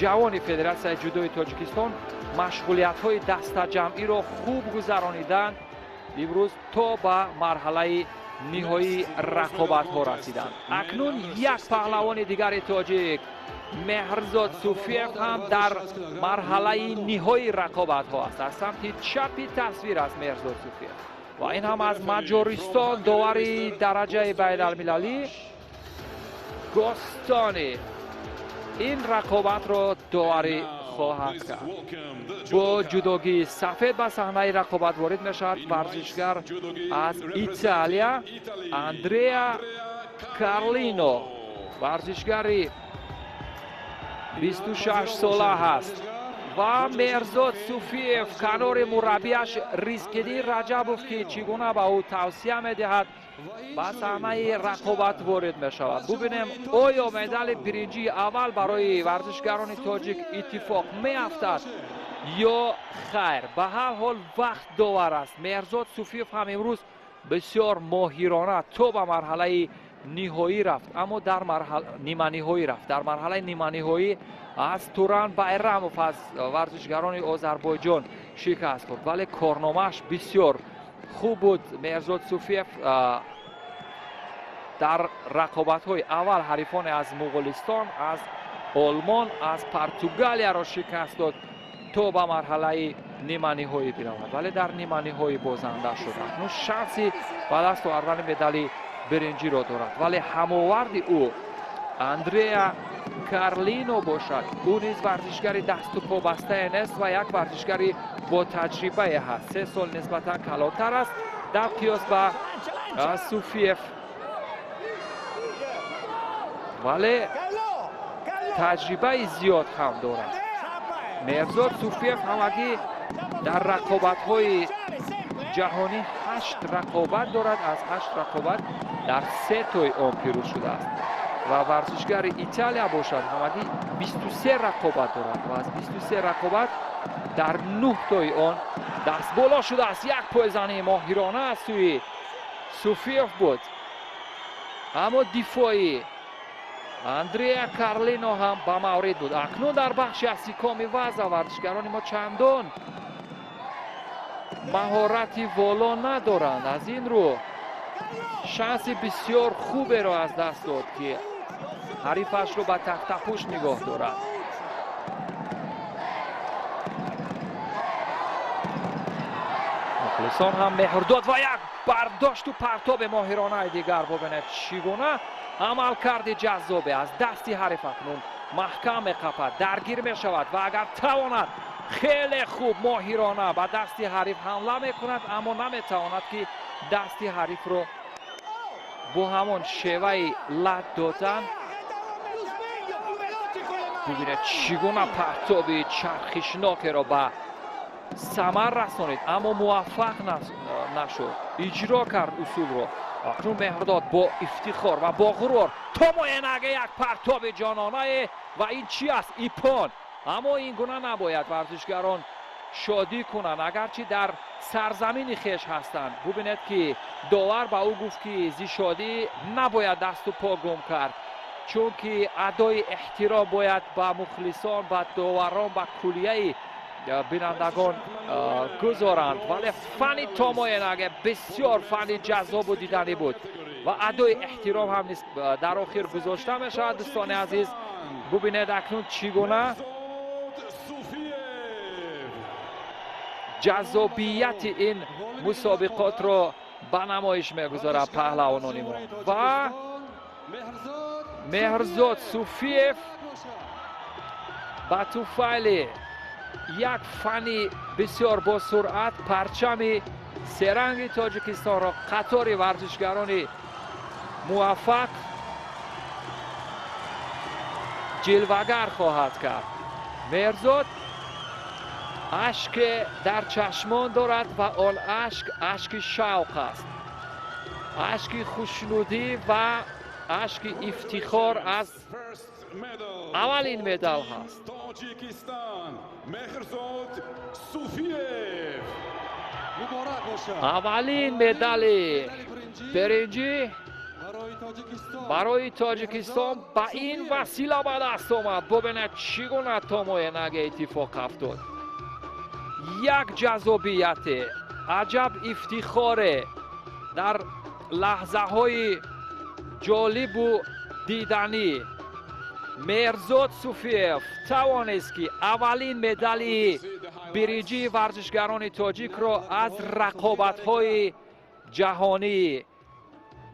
Ҷавони Федератсияи ҷудои Тоҷикистон машғулиятҳои дастаҷамъиро хуб гузарониданд, имрӯз то ба марҳалаи ниҳоии рақобатҳо расиданд. Акнун як паҳлавони дигари тоҷик, Меҳрзод Суфиев, ҳам дар марҳалаи ниҳоии рақобатҳо аст. Аз самти чапи тасвир аст Меҳрзод Суфиев ва ин ҳам аз Маҷористон, довари дараҷаи байналмилалӣ Гостони ин рақобатро доварӣ хоҳад кард. Бо ҷудогии сафед ба саҳнаи рақобат ворид мешавад варзишгар аз Италия Андреа Карлино. Варзишгари 26 сола ҳаст ва Меҳрзод Суфиев канори мураббияш Ризқиддин Раҷабов, ки чӣ гуна ба ӯ тавсия медиҳад, ба саҳнаи рақобат ворид мешавад. Бубинем, оё медали биринҷии аввал барои варзишгарони тоҷик иттифоқ меафтад ё хайр. Ба ҳар ҳол, вақт довар аст. Меҳрзод Суфиев ҳам имрӯз бисёр моҳирона то ба марҳалаи ниҳоӣ рафт, аммо дар ниманиҳоӣ рафт. Дар марҳалаи ниманиҳоӣ аз Туран Байрамов аз варзишгарони Озарбойҷон шикаст хӯрд, вале корномааш бисёр хуб буд. Меҳрзод Суфиев дар рақобатҳои аввал ҳарифоне аз Муғулистон, аз Олмон, аз Португалияро шикаст дод, то ба марҳалаи ниманиҳоӣ биравад, вале дар ниманиҳоӣ бозанда шуд. Акнун шанси ба даст овардани медали биринҷиро дорад, вале ҳамоварди ӯ Андреа Карлино бошад, ӯ низ варзишгари дасту побастае нест ва як варзишгари бо таҷрибае ҳаст. 3 сол нисбатан калонтар аст дар қиёс ба Суфиев, вале таҷрибаи зиёд ҳам дорад. Меҳрзод Суфиев ҳамагӣ дар рақобатҳои ҷаҳонӣ ҳашт рақобат дорад, аз ҳашт рақобат дар се тои он пирӯз шудааст ва варзишгари Италия бошад, ҳамагӣ 23 рақобат дорад ва аз 23 рақобат дар нӯҳ тои он дастболо шудааст. Як пойзании моҳирона аз сӯи Суфиев буд, аммо дифои Андреа Карлино ҳам ба маврид буд. Акнун дар бахши асикоми ваза варзишгарони мо чандон маҳорати воло надоранд. Аз ин рӯ шанси бисёр хуберо аз даст дод, ки ҳарифашро ба тахтапӯш нигоҳ дорад. Мухлисон ҳам меҳрдод ва як бардошту партоби моҳиронаи дигар. Бубинед, чӣ гуна амалкарди ҷаззобе аз дасти ҳариф акнун маҳкам меқапад, даргир мешавад ва агар тавонад, хеле хуб, моҳирона ба дасти ҳариф ҳамла мекунад, аммо наметавонад, ки дасти ҳарифро бо ҳамон шеваи лат додан. Бубинед, чӣ гуна партоби чархишнокеро ба самар расонид, аммо муваффақ нашуд. Иҷро кард усулро. Акнун Меҳрдод бо ифтихор ва бо ғурур томоенаге, як партоби ҷононае ва ин чи аст? Иппон! Аммо ин гуна набояд варзишгарон шодӣ кунанд, агарчи дар сарзамини хеш ҳастанд. Бубинед, ки довар ба ӯ гуфт, ки зи шодӣ набояд дасту по гум кард, чунки адои эҳтиром бояд ба мухлисон, ба доварон, ба куллияи бинандагон гузоранд. Вале фани томоенаге бисёр фани ҷаззобу диданӣ буд ва адои эҳтиром ҳам низ дар охир гузошта мешавад. Дӯстони азиз, бубинед акнун чӣ гуна ҷаззобияти ин мусобиқотро ба намоиш мегузорад паҳлавонони мо. Ва Меҳрзод Суфиев ба туфайли як фани бисёр босуръат парчами серанги Тоҷикистонро қатори варзишгарони муваффақ ҷилвагар хоҳад кард. Меҳрзод ашке дар чашмон дорад ва он ашк ашки шавқ аст, ашки хушнудӣ ва ашки ифтихор аз аввалин медал ҳаст. Тоҷикистон, Меҳрзод Суфиев. Аввалин медали биринҷӣ. Барои Тоҷикистон ба ин васила ба даст омад. Бубинед, чӣ гуна томоенаги иттифоқ афтод. Як ҷаззобияте, аҷаб ифтихоре дар лаҳзаҳои ҷолибу диданӣ. Меҳрзод Суфиев тавонист, ки аввалин медали биринҷии варзишгарони тоҷикро аз рақобатҳои ҷаҳонии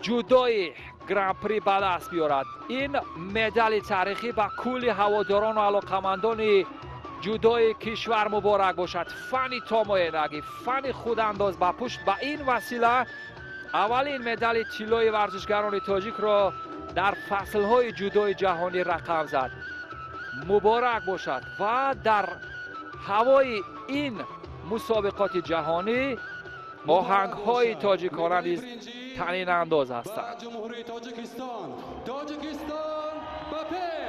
ҷудои Гран-при ба даст биёрад. Ин медали таърихӣ ба кулли ҳаводорону алоқамандони ҷудои кишвар муборак бошад. Фани томоенаги, фани худандоз ба пушт, ба ин васила аввалин медали тиллои варзишгарони тоҷикро дар фаслҳои ҷудои ҷаҳонӣ рақам зад. Муборак бошад. Ва дар ҳавои ин мусобиқоти ҷаҳонӣ оҳангҳои тоҷикона низ танинандоз ҳастанд. Ҷумҳурии Тоҷикистон, Тоҷикистон, ба пеш!